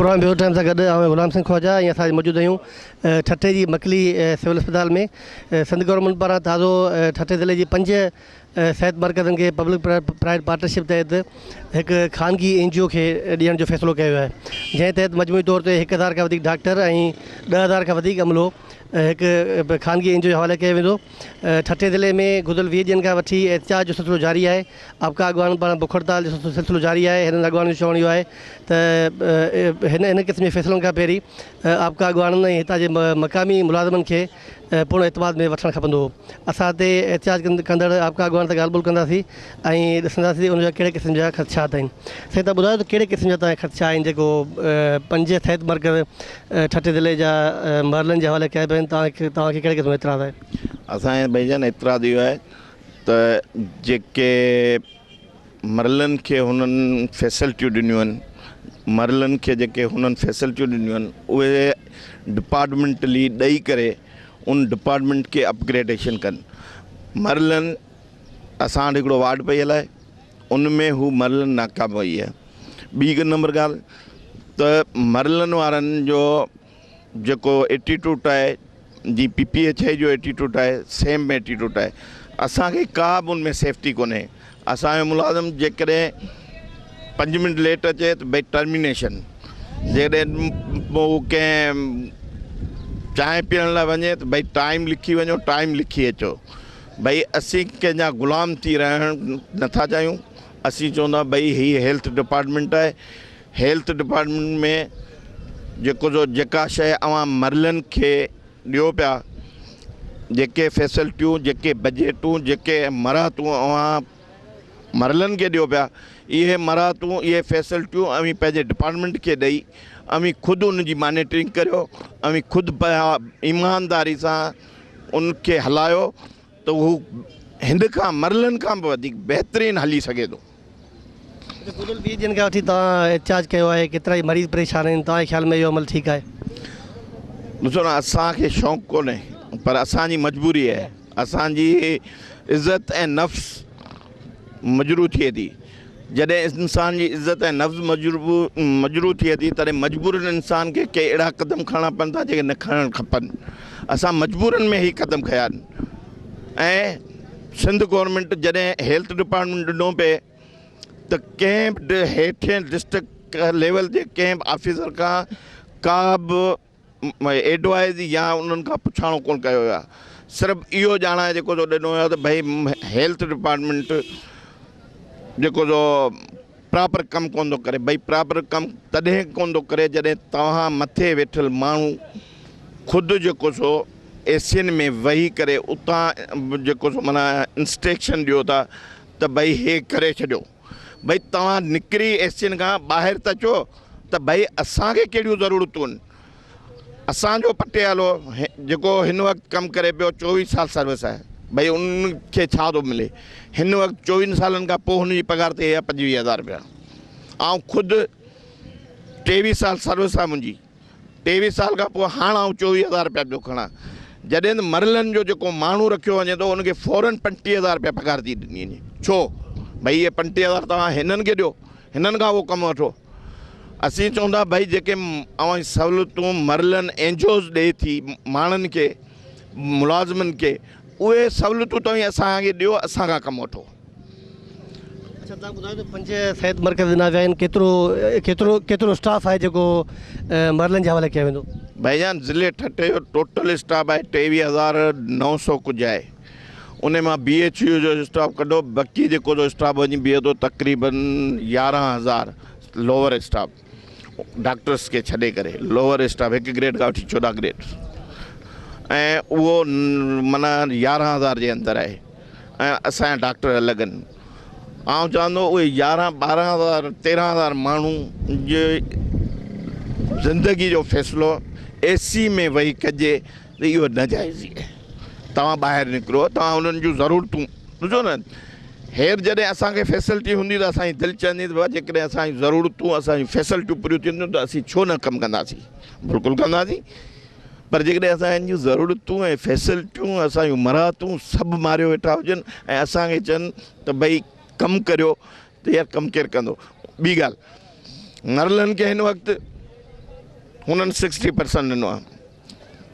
Programme bureau time سان گڏ آئون غلام حسين خواجا ۽ اسان موجود آهيون ٺٽي جي مڪلي سول اسپتال ۾ سنڌ گورنمينٽ پاران تازو ٺٽي ضلعي جي پنج صحت مرڪزن کي پبلڪ پرائيويٽ پارٽنرشپ تحت هڪ خانگي اين جي او کي ڏيڻ جو فيصلو ڪيو ويو آهي جنهن تحت مجموعي طور تي 1000 کان وڌيڪ ڊاڪٽر ۽ 10,000 کان وڌيڪ عملو هڪ خانگي اين جي او جي حوالي ڪيو ويندو. ٺٽي ضلعي ۾ گذريل 20 ڏينهن کان وٺي احتجاج جو سلسلو جاري آهي، آپڪا اڳواڻن پاران بک هڙتال جو سلسلو جاري آهي، هنن اڳواڻن جو چوڻ اهو آهي ته هن ان قسم جي فيصلن کان پهرين آپڪا اڳواڻن ۽ هتان جي مقامي ملازمن کي پڻ اعتماد ۾ وٺڻ کپندو هو. اسان هتي احتجاج ڪندڙ آپڪا اڳواڻن سان ڳالهه ٻولهه ڪنداسين ۽ ڏسنداسين ته ان جا ڪهڙي قسم جا خدشات آهن. سائين توهان ٻڌايو ته ڪهڙي قسم جا توهان جا خدشا آهن جيڪو پنج صحت مرڪز ٺٽي ضلعي جا مرلن جي حوالي ڪيا پيا آهن توهان کي توهان کي ڪهڙي قسم جو اعتراض آهي؟ اسان کي ڀئي جان اعتراض اهو آهي ته جيڪي مرلن کي هنن فيسلٽيون ڏنيون آهن مرلن کي جيڪي هنن فيسلٽيون ڏنيون آهن اهي ڊپارٽمينٽلي ڏئي ڪري ان ڊپارٽمينٽ کي اپگريڊيشن ڪن مرلن اسان وٽ هڪڙو وارڊ پئي هلائي ان ۾ هو مرلن ناڪام وئي آهي ٻي هڪ نمبر ڳالهه ته مرلن وارن جو جيڪو ايٽيٽوٽ آهي جي پي پي ايڇ I جو ايٽيٽوٽ آهي سيم ايٽيٽوٽ آهي اسانکي ڪا به ان ۾ سيفٽي ڪونهي اسانجو ملازم جيڪڏهن پنج منٽ ليٽ اچي ته ڀئي ٽرمينيشن جيڪڏهن هو ڪنهن چانهه پيئڻ لاء وڃي ته ڀئي ٽائيم لکي وڃو ٽائيم لکي اچو ڀئي اسين ڪنهن جا غلام ٿي رهڻ نٿا چاهيون اسين چوندا ڀئي هي هيلٿ ڊپارٽمينٽ آهي هيلٿ ڊپارٽمينٽ ۾ جيڪو سو جيڪا شيء اوهان مرلن کي ڏيو پيا جيڪي فيسلٽيون جيڪي بجيٽون جيڪي مراعتون اوهان مرلن کي ڏيو پيا اهي مراعتون اهي فيسلٽيون اوهين پنهنجي ڊپارٽمينٽ کي ڏئي اوهين خود ان جي مانيٽرنگ ڪريو اوهين خود ايمانداري سان ان کي هلايو ته هو هند کان مرلن کان به وڌيڪ بهترين هلي سگهي ٿو. گذريل 20 ڏينهن کان وٺي توهان احتجاج ڪيو آهي، ڪيترائي مريض پريشان آهن، توهان جي خيال ۾ اهو عمل ٺيڪ آهي؟ ڏسو نه اسان کي شوق ڪونهي پر اسان جي مجبوري آهي، اسان جي عزت ۽ نفس مجروح ٿئي ٿي، جڏهن انسان جي عزت ۽ نفس مجروح ٿئي ٿي تڏهن مجبورن انسان کي ڪي اهڙا قدم کڻڻا پون ٿا جيڪي نه کڻڻ کپن اسان مجبورن ۾ هي قدم کنيا آهن ۽ سنڌ گورنمينٽ جڏهن هيلٿ ڊپارٽمينٽ ڏنو پئي ته ڪنهن به هيٺين ڊسٽرڪٽ ليول جي ڪنهن به آفيسر کان ڪا به ايڊوائز يا انهن کان پڇاڻو ڪونه ڪيو ويو آهي صرف اهو ڄاڻائي جيڪو سو ڏنو ويو آهي ته ڀئي هيلٿ ڊپارٽمينٽ جيڪو سو پراپر ڪم ڪونه ٿو ڪري ڀئي پراپر ڪم تڏهن ڪونه ٿو ڪري جڏهن توهان مٿي ويٺل ماڻهو خود جيڪو سو اي سين ۾ ويهي ڪري اتان جيڪو سو معنيٰ انسٽرڪشن ڏيو ٿا ته ڀئي هي ڪري ڇڏيو ڀئي توهان نڪري اي سين کان ٻاهر ته اچو ته ڀئي اسان کي ڪهڙيون ضرورتون آهن. اسان جو پٽيالو جيڪو هن وقت ڪم ڪري پيو 24 سال سروس آهي ڀئي ان کي ڇا ٿو ملي هن وقت 24 سالن کان پوء هن جي پگهار ٿئي آهي 25,000 رپيا آئون خود 23 سال سروس آهي منهنجي 23 سال کان پوء هاڻ آئون 24,000 رپيا پيو کڻان جڏهن ته مرلن جو جيڪو ماڻهو رکيو وڃي ٿو ان کي فورن 35,000 رپيا پگهار ٿي ڏني وڃي ڇو ڀئي اهي 35,000 توهان هنن کي ڏيو هنن کان اهو ڪم وٺو. اسين چئون ٿا ڀئي جيڪي اوهان جون سهولتون مرلن اين جي اوز ڏئي ٿي ماڻهن کي ملازمن کي اهي سهولتون توهين اسان کي ڏيو اسان کان ڪم وٺو. اڇا توهان ٻڌايو ته پنج صحت مرڪز ڏنا ويا آهن ڪيترو ڪيترو ڪيترو اسٽاف آهي جيڪو مرلن جي حوالي ڪيو ويندو. ڀائي جان ضلعي ٺٽي جو ٽوٽل اسٽاف آهي 23,900 ڪجهه آهي. انهي مان بي ايڇ يو جو اسٽاف ڪڍو بقي جيڪو جو اسٽاف وڃي بيهي ٿو تقريبن 11,000 لوور اسٽاف ڊاڪٽرس کي ڇڏي ڪري لوور اسٽاف هڪ گريڊ کان وٺي 14 گريڊ ۽ اهو معنيٰ 11,000 جي اندر آهي ۽ اسان جا ڊاڪٽر الڳ آهن آئون چوان ٿو اهي 11 12,000 13,000 ماڻهو جي زندگي جو فيصلو اي سي ۾ ويهي ڪجي ته اهو ناجائز ئي آهي. توهان ٻاهر نڪرو، توهان انهن جون ضرورتون ڏسو نه. هير جڏهن اسان کي فيسلٽي هوندي ته اسان جي دل چوندي ته بابا جيڪڏهن اسان جون ضرورتون اسان جون فيسلٽيون پوريون ٿينديون ته اسين ڇو نه ڪم ڪنداسين، بلڪل ڪنداسين. پر جيڪڏهن اسان جون ضرورتون ۽ فيسلٽيون اسان جون مراعتون سڀ ماريو ويٺا هجن ۽ اسان کي چون ته ڀئي ڪم ڪريو ته يار ڪم ڪير ڪندو. ٻي ڳالهه مرلن کي هن وقت هنن سڪسٽي پرسنٽ ڏنو آهي.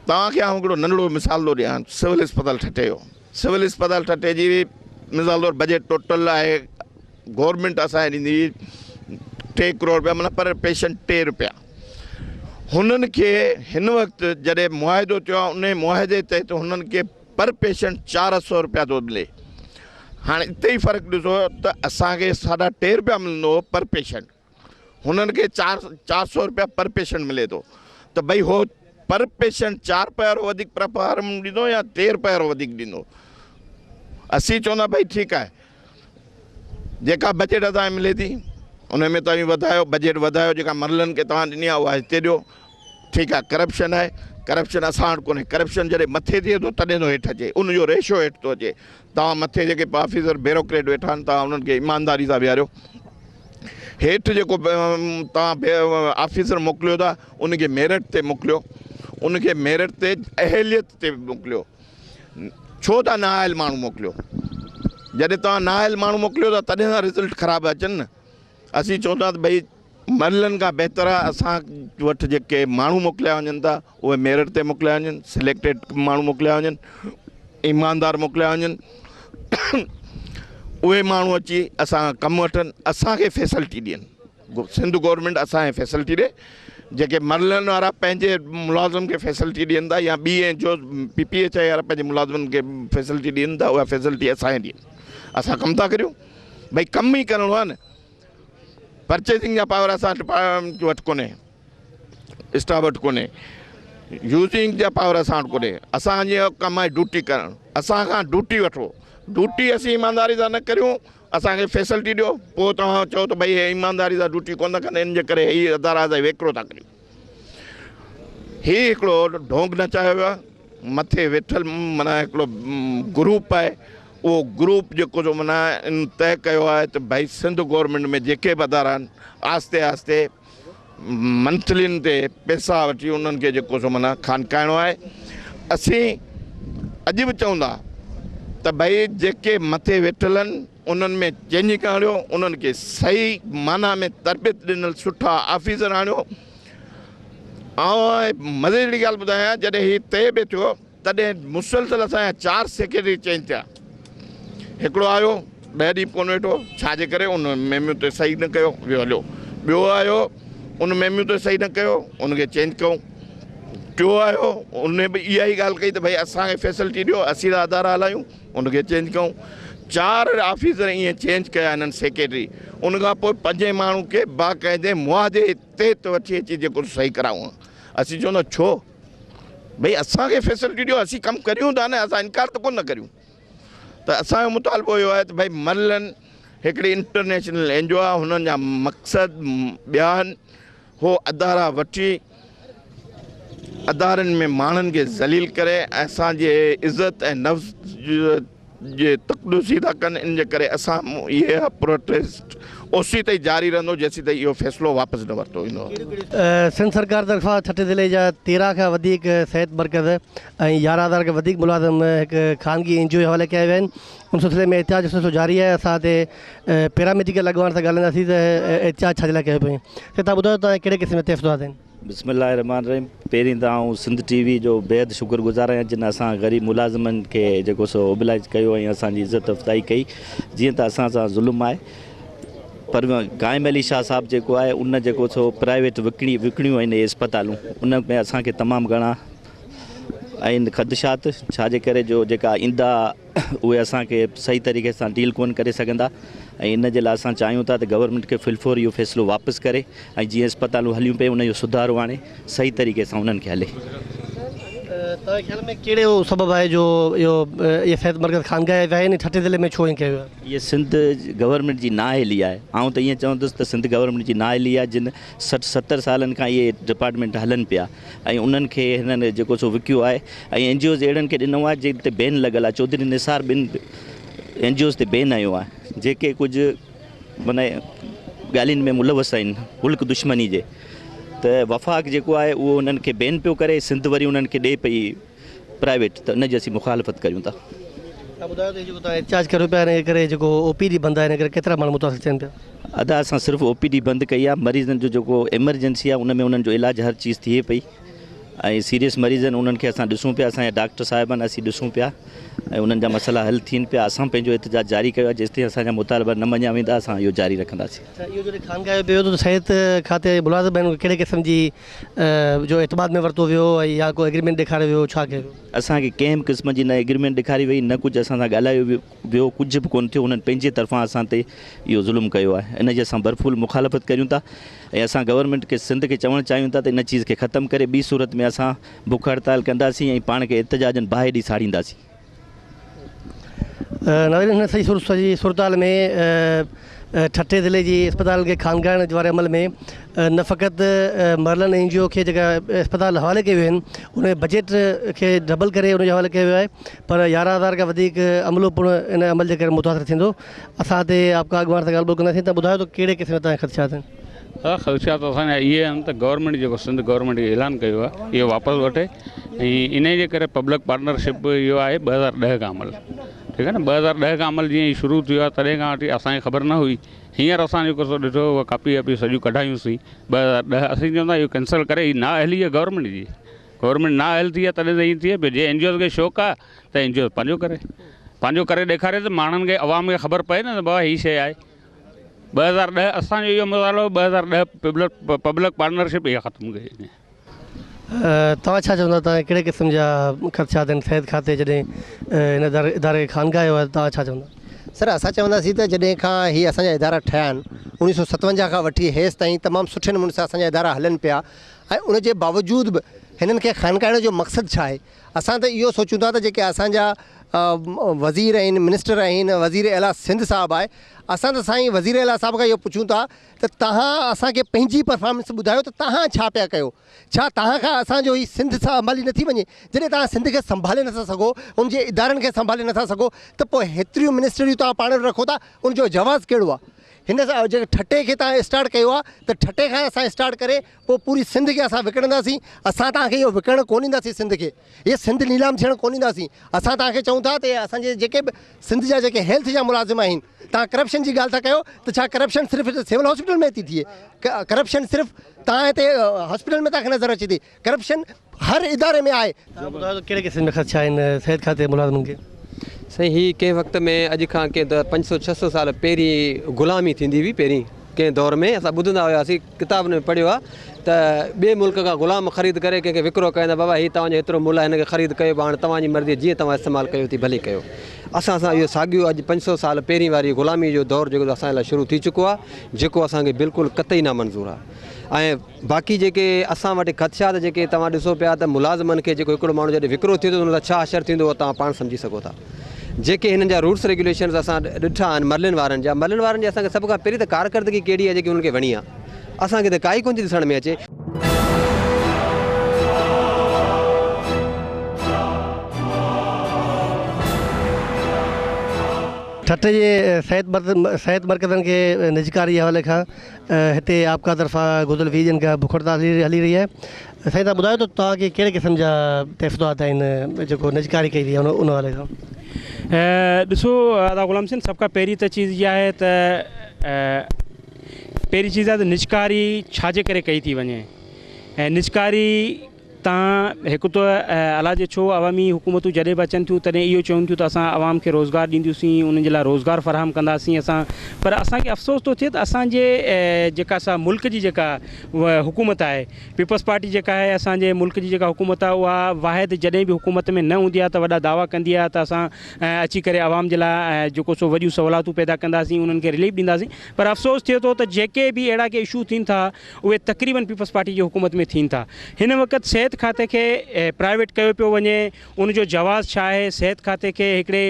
توهان کي آئون هڪڙو ننڍڙو مثال ٿو ڏيان سول اسپتال ٺٽي جو. سول اسپتال ٺٽي جي مثال طور بجيٽ ٽوٽل آهي گورنمينٽ اسان کي ڏيندي 3 ڪروڙ رپيا معنيٰ پر پيشنٽ 3 رپيا. هنن کي هن وقت جڏهن معاهدو ٿيو آهي انهي معاهدي تحت هنن کي پر پيشنٽ 400 رپيا ٿو ملي. هاڻي اتي ئي فرق ڏسو ته اسان کي ساڍا ٽي رپيا ملندو هو پر پيشنٽ، هنن کي 400 رپيا پر پيشنٽ ملي ٿو ته ڀئي هو پر پيشنٽ 4 رپيا وارو وڌيڪ پرفارم ڏيندو يا 3 رپيا وارو وڌيڪ ڏيندو. اسين چوندا ڀئي ٺيڪ آهي جيڪا بجيٽ اسان کي ملي ٿي ان ۾ توهين وڌايو، بجيٽ وڌايو، جيڪا مرلن کي توهان ڏني آهي اها هتي ڏيو. ٺيڪ آهي ڪرپشن آهي، ڪرپشن اسان وٽ ڪونهي، ڪرپشن جڏهن مٿي ٿئي ٿو تڏهن ٿو هيٺ اچي، ان جو ريشو هيٺ ٿو اچي. توهان مٿي جيڪي آفيسر بيروڪريٽ ويٺا آهن توهان انهن کي ايمانداري سان ويهاريو، هيٺ جيڪو توهان آفيسر موڪليو ٿا ان کي ميرٽ تي موڪليو، ان کي ميرٽ تي اهليت تي موڪليو. ڇو ٿا نااهل ماڻهو موڪليو؟ جڏهن توهان نااهل ماڻهو موڪليو ٿا تڏهن ٿا رزلٽ خراب اچن نه. اسين چئون ٿا ته ڀئي مرلن کان بهتر آهي اسان وٽ جيڪي ماڻهو موڪليا وڃن ٿا اهي ميرٽ تي موڪليا وڃن، سليڪٽيڊ ماڻهو موڪليا وڃن، ايماندار موڪليا وڃن، اهي ماڻهو اچي اسان کان ڪم وٺن، اسان کي فيسلٽي ڏين. سنڌ گورنمينٽ اسان کي فيسلٽي ڏي، جيڪي مرلن وارا پنهنجي ملازم کي فيسلٽي ڏين ٿا يا ٻي N G Os P P H I وارا پنهنجي ملازمن کي فيسلٽي ڏين ٿا اها فيسلٽي اسان کي ڏين. اسان ڪم ٿا ڪريون، ڀئي ڪم ئي ڪرڻو آهي نه. پرچيزنگ جا پاور اسان وٽ ڪونهي، اسٽاف وٽ ڪونهي، يوزنگ جا پاور اسان وٽ ڪونهي. اسان جو ڪم آهي ڊيوٽي ڪرڻ، اسان کان ڊيوٽي وٺو، ڊيوٽي اسين ايمانداري سان نه ڪريون، اسان کي فيسلٽي ڏيو، پوء توهان چئو ته ڀئي هي ايمانداري سان ڊيوٽي ڪونه ٿا ڪن، ان جي ڪري هي ادارا اسان ويڪرو ٿا ڪريون. هي هڪڙو ڍونگ نچايو ويو آهي، مٿي ويٺل معنيٰ هڪڙو گروپ آهي، اهو گروپ جيڪو سو معنيٰ ان طئي ڪيو آهي ته ڀئي سنڌ گورنمينٽ ۾ جيڪي به ادارا آهن آهستي آهستي منٿلين تي پئسا وٺي انهن کي جيڪو سو معنيٰ خانقائڻو آهي. اسين اڄ به چئون ٿا ته ڀئي جيڪي مٿي ويٺل آهن انهن ۾ چينجنگ آڻيو، انهن کي صحيح معنيٰ ۾ تربيت ڏنل سٺا آفيسر آڻيو. آئون مزي جهڙي ڳالهه ٻڌايان جڏهن هي طئي به ٿيو تڏهن مسلسل اسان جا 4 سيڪريٽري چينج ٿيا. هڪڙو آيو 10 ڏينهن به ڪونه ويٺو، ڇا جي ڪري ان ميميو تي صحيح نه ڪيو ويو هليو. ٻيو آيو ان ميميو تي صحيح نه ڪيو ان کي چينج ڪيون. ٽيو آيو ان به اها ئي ڳالهه ڪئي ته ڀئي اسان کي فيسلٽي ڏيو اسين ٿا ادارا هلايون ان کي چينج ڪيون. 4 آفيسر ائين چينج ڪيا هنن سيڪريٽري. ان کان پوء پنجين ماڻهو کي باقاعدي معاهدي تحت وٺي اچي جيڪو صحيح ڪرايون. اسين چون ٿا ڇو ڀئي اسان کي فيسلٽي ڏيو اسين ڪم ڪريون ٿا نه اسان انڪار ته ڪونه ٿا ڪريون. ته اسان جو مطالبو اهو آهي ته ڀئي مرلن هڪڙي انٽرنيشنل اين جي او آهي هنن جا مقصد ٻيا آهن هو ادارا وٺي ادارن ۾ ماڻهن کي ذليل ڪري ۽ اسان جي عزت ۽ نفس جي تقدسي ٿا ڪن ان جي ڪري اسان اهي پروٽيسٽ اوسي تائين جاري رهندو جيسين تائين اهو فيصلو واپس نه ورتو ويندو. سنڌ سرڪار طرفان ٺٽي ضلعي جا 13 کان وڌيڪ صحت مرڪز ۽ 11 هزار کان وڌيڪ ملازم هڪ خانگي اين جي او جي حوالي ڪيا ويا آهن ان سلسلي ۾ احتجاج جو سلسلو جاري آهي اسان هتي پيراميڊيڪل اڳواڻ سان ڳالهائينداسين ته احتجاج ڇا جي لاء ڪيو پيو وڃي سر تهان ٻڌايو تهان ڪهڙي قسم جا تحفظات آهن. بسم الله الرحمٰن الرحيم پهرين ته آئون سنڌ ٽي وي جو بيحد شڪر گذار آهيان جن اسان غريب ملازمن کي جيڪو سو ابلائج ڪيو ۽ اسان جي عزت افزائي ڪئي جيئن ته اسان سان ظلم آهي پر قائم علي شاهه صاحب جيڪو آهي ان جيڪو سو پرائيويٽ وڪڻي وڪڻيون آهن اهي اسپتالون ان ۾ اسان کي تمام گهڻا آهن خدشات ڇا جي ڪري جو جيڪا ايندا اهي اسان کي صحيح طريقي سان ڊيل ڪون ڪري سگهندا ۽ ان جي لاء اسان چاهيون ٿا ته گورنمينٽ کي فل فور اهو فيصلو واپس ڪري ۽ جيئن اسپتالون هليون پيون ان جو سڌارو آڻي صحيح طريقي سان انهن کي هلي. توهان جي خيال ۾ ڪهڙو سبب آهي جو اهو اهي صحت مرڪز خانگاهي ويا آهن ۽ ٺٽي ضلعي ۾ ڇو ائين ڪيو ويو آهي؟ اهي سنڌ گورنمينٽ جي نااهلي آهي. آئون ته ائين چوندس ته سنڌ گورنمينٽ جي نااهلي آهي جن 60 70 سالن کان اهي ڊپارٽمينٽ هلن پيا ۽ انهن کي هنن جيڪو سو وڪيو آهي ۽ اين جي اوز اهڙن کي ڏنو آهي جن تي بين لڳل آهي چوڌري نثار ٻن اين جي اوز تي بين هنيو آهي جيڪي ڪجهه معنی ڳالهين ۾ ملوث آهن ملڪ دشمني جي ته وفاق جيڪو آهي اهو انهن کي بين پيو ڪري سنڌ وري انهن کي ڏي پئي پرائيويٽ ته ان جي اسين مخالفت ڪريون ٿا. تهان ٻڌايو ته هي جيڪو تهان احتجاج ڪريو پيا ان جي ڪري جيڪو او پي ڊي بند آهي ان ڪري ڪيترا ماڻهو متاثر ٿين پيا؟ ادا اسان صرف او پي ڊي بند ڪئي آهي مريضن جو جيڪو ايمرجنسي آهي ان ۾ انهن جو علاج هر چيز ٿئي پئي ۽ سيريس مريض آهن انهن کي اسان ڏسون پيا اسان جا ڊاڪٽر صاحب آهن اسين ڏسون پيا ۽ انهن جا مسئلا حل ٿين پيا اسان پنهنجو احتجاج جاري ڪيو آهي جيستائين اسان جا مطالبا نه مڃيا ويندا اسان اهو جاري رکنداسين. اڇا اهو جڏهن خانگاهه پيو ته صحت کاتي جي ملازم آهن ڪهڙي قسم جي جو اعتماد ۾ ورتو ويو ۽ يا ڪو ايگريمينٽ ڏيکاريو ويو ڇا ڪيو ويو؟ اسان کي ڪنهن به قسم جي نه ايگريمينٽ ڏيکاري وئي نه ڪجهه اسان سان ڳالهايو ويو ڪجهه به ڪونه ٿيو انهن پنهنجي طرفان اسان تي اهو ظلم ڪيو آهي ان جي اسان ڀرپور مخالفت ڪريون ٿا ۽ اسان گورنمينٽ کي سنڌ کي چوڻ چاهيون ٿا ته ان چيز کي ختم ڪري ٻي صورت ۾ اسان بک هڙتال ڪنداسين ۽ پاڻ کي احتجاجن باهه ڏئي ساڙينداسين. ناظرين هن سڄي سڄي صورتحال ۾ ٺٽي ضلعي جي اسپتالن کي خانگائڻ واري عمل ۾ نه فقط مرلن اين جي او کي جيڪا اسپتال حوالي ڪيون ويون آهن ان بجيٽ کي ڊبل ڪري ان جي حوالي ڪيو ويو آهي پر 11000 کان وڌيڪ عملو پڻ ان عمل جي ڪري متاثر ٿيندو اسان تي آپ کا اڳواڻ سان ڳالهه ٻولهه ڪنداسين ته ٻڌايو ته ڪهڙي قسم جا توهان خدشات آهن دادا خدشات اسان جا اهي آهن ته گورنمينٽ جيڪو سنڌ گورنمينٽ اعلان ڪيو آهي اهو واپس وٺي ۽ انهي جي ڪري پبلڪ پارٽنرشپ به اهو آهي 2010 کان عمل ٺيڪ آهي نه 2010 کان عمل جيئن ئي شروع ٿيو آهي تڏهن کان وٺي اسان کي خبر نه هئي هينئر اسان جيڪو سو ڏٺو اها ڪاپي واپي سڄيون ڪڍايون سين 2010 اسين چون ٿا اهو ڪينسل ڪري هي نا اهلي آهي گورنمينٽ جي گورنمينٽ نا اهل ٿي آهي تڏهن ته ائين ٿئي پيو جي اين جي اوز کي شوق آهي ته اين جي اوز پنهنجو ڪري پنهنجو ڪري ڏيکاري ته ماڻهن کي عوام کي خبر پئي نه ته بابا هي شيء آهي 2010 اسان جو اهو مطالبو هو 2010 پبلڪ پبلڪ پارٽنرشپ اها ختم ڪئي وڃي. توهان ڇا چوندا توهان کي ڪهڙي قسم جا خدشات آهن صحت کاتي جڏهن هن اداري کي خانگايو آهي ته توهان ڇا چوندا؟ سر اسان چونداسين ته جڏهن کان هي اسان جا ادارا ٺهيا آهن 1957 کان وٺي هيس تائين تمام سٺي نموني سان اسان جا ادارا هلن پيا ۽ ان جي باوجود به هنن کي خانگائڻ جو مقصد ڇا آهي اسان ته اهو سوچون ٿا ته جيڪي اسان جا وزير آهن منسٽر آهن وزير اعليٰ سنڌ صاحب آهي اسان ته سائين وزير اعليٰ صاحب کان اهو پڇون ٿا ته تهان اسان کي پنهنجي پرفارمنس ٻڌايو ته تهان ڇا پيا ڪيو ڇا تهان کان اسان جو هي سنڌ سنڀالي نٿي وڃي جڏهن تهان سنڌ کي سنڀالي نٿا سگهو ان جي ادارن کي سنڀالي نٿا سگهو ته پوء هيتريون منسٽريون تهان پاڻ وٽ رکو ٿا ان جو جواز ڪهڙو آهي هن جيڪي ٺٽي کي تهان اسٽارٽ ڪيو آهي ته ٺٽي کان اسان اسٽارٽ ڪري پوء پوري سنڌ کي اسان وڪڻنداسين، اسان توهان کي اهو وڪڻڻ ڪونه ڏينداسين سنڌ کي، هيء سنڌ نيلام ٿيڻ ڪونه ڏينداسين، اسان توهان کي چئون ٿا ته اسان جي جيڪي به سنڌ جا جيڪي هيلٿ جا ملازم آهن، توهان ڪرپشن جي ڳالهه ٿا ڪيو ته ڇا ڪرپشن صرف هتي سول هاسپيٽل ۾ ٿي ٿئي، ڪرپشن صرف توهان هتي هاسپيٽل ۾ توهان کي نظر اچي ٿي، ڪرپشن هر اداري ۾ آهي. توهان ٻڌايو ته ڪهڙي قسم جا خدشا آهن صحت کاتي جي ملازمن کي؟ سائين هي ڪنهن وقت ۾ اڄ کان ڪنهن 500 600 سال پهرين غلامي ٿيندي هئي پهرين ڪنهن دور ۾ اسان ٻڌندا هياسين ڪتابن ۾ پڙهيو آهي ته ٻئي ملڪ کان غلام خريد ڪري ڪنهن کي وڪرو ڪيو ته بابا هي توهان جو هيترو ملهه آهي هن کي خريد ڪيو پوء هاڻي توهان جي مرضي جيئن توهان استعمال ڪيو ٿي ڀلي ڪيو اسان سان اهو ساڳيو اڄ 500 سال پهرين واري غلامي جو دور جيڪو اسان لاء شروع ٿي چڪو آهي جيڪو اسان کي بلڪل قطعي نامنظور آهي ۽ باقي جيڪي اسان وٽ خدشات جيڪي توهان ڏسو پيا ته ملازمن کي جيڪو هڪڙو ماڻهو جڏهن وڪرو ٿئي ٿو ته ان سان ڇا حشر ٿيندو اهو توهان پاڻ سمجهي سگهو ٿا. جيڪي هنن جا رولس ريگيوليشنز اسان ڏٺا آهن مرلين وارن جا مرلين وارن جي اسان کي سڀ کان پهرين ته ڪارڪردگي ڪهڙي آهي جيڪي انهن کي وڻي آهي اسان کي ته ڪائي ڪونه ٿي ڏسڻ ۾ اچي. ٺٽي جي صحت مرڪزن کي نجڪاري جي حوالي کان هتي آپڪا طرفان گذريل 20 ڏينهن کان بک هڙتال هلي رهي آهي سائين توهان ٻڌايو ته توهان کي ڪهڙي قسم جا تحفظات آهن جيڪو نجڪاري ڪئي وئي آهي ان حوالي سان. ڏسو ادا غلام حسين سڀ کان پهرين ته چيز اها آهي ته پهرين چيز آهي ته نجڪاري ڇا جي ڪري ڪئي ٿي وڃي ۽ نجڪاري تان هڪ ته الاجي ڇو عوامي حڪومتون جڏهن به اچن ٿيون تڏهن اهو چون ٿيون ته اسان عوام کي روزگار ڏينديونسين انهن جي لاء روزگار فراهم ڪنداسين اسان پر اسان کي افسوس ٿو ٿئي ته اسان جي جيڪا سا ملڪ جي جيڪا حڪومت آهي پيپلز پارٽي جيڪا آهي اسان جي ملڪ جي جيڪا حڪومت آهي اها واحد جڏهن به حڪومت ۾ نه هوندي آهي ته وڏا دعويٰ ڪندي آهي ته اسان اچي ڪري عوام جي لاء جيڪو سو وڏيون سهولتون پيدا ڪنداسين انهن کي رليف ڏينداسين پر افسوس ٿئي ٿو ته جيڪي به اهڙا ڪي اشو ٿين ٿا اهي تقريبن پيپلز پارٽي جي حڪومت ۾ ٿين ٿا. هن وقت صحت کاتي کي پرائيويٽ ڪيو پيو وڃي ان جو جواز ڇا آهي؟ صحت کاتي کي هڪڙي